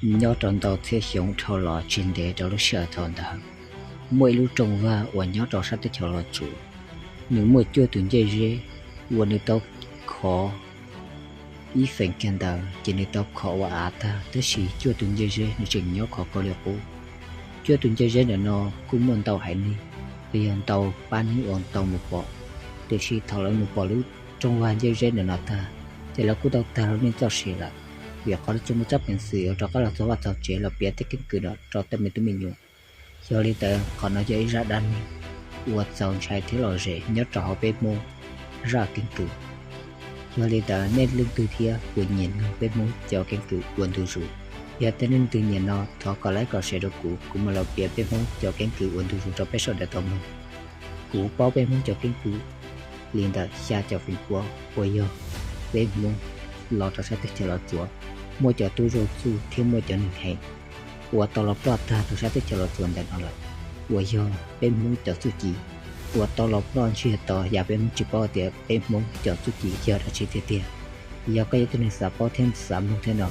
Nyob rau ntau txhiab xyoo dhau los tsis ntev rau lub sij hawm thaum ntawd, muaj ib lub rooj vag uas nyob rau sab teb chaws Los Tsuas, nws muaj cuaj tus ncej zeb uas nws tau khov ib feem kiag ntawd ces nws tau khov ua av tag, tab sis cuaj tus ncej zeb nws tseem nyob khov kho li qub. Cuaj tus ncej zeb ntawm no kuj muaj ntau haiv neeg, los yog ntau pab neeg uas tau mus pom, tiam sis thaum lawv mus pom lub rooj vag ncej zeb ntawm no tag, ces lawv kuj tau tag lub neej txoj sia lawm, vim qhov lawv tsis muaj tsab peev xwm yuav rov qab los txog vaj txog tsev los piav tej keeb kwm no rau tej me tub me nyuam. Yog li ntawd qhov no yog ib zaj dab neeg uas txaus ntshai thiab lom zem nyob rau hauv peb Hmoob zaj keeb kwm. Yog li ntawd nej leej twg thiab puas nyiam mloog peb Hmoob cov keeb kwm ua ntu zus? Yog tias nej leej twg nyiam no thov kom like kom share rau kuv, kuv mam los piav peb Hmoob cov keeb kwm ua ntu zus rau peb sawv daws tau mloog. Kuv paub peb Hmoob cov keeb kwm li ntawm xya caum feem pua uas yog peb Hmoob los rau sab teb chaws Los Tsuas, muaj cov tub zuj zus thiab muaj cov neeg heev uas tau los ploj tag rau sab teb chaws Los Tsuas ntawm no lawm, uas yog peb Hmoob cov txuj ci uas tau los ploj ntsiag to, yam peb Hmoob tsis paub tias peb Hmoob cov txuj ci yog dab tsi tiag tiag. Yog koj yog tus neeg xav paub thiab xav mloog thiab no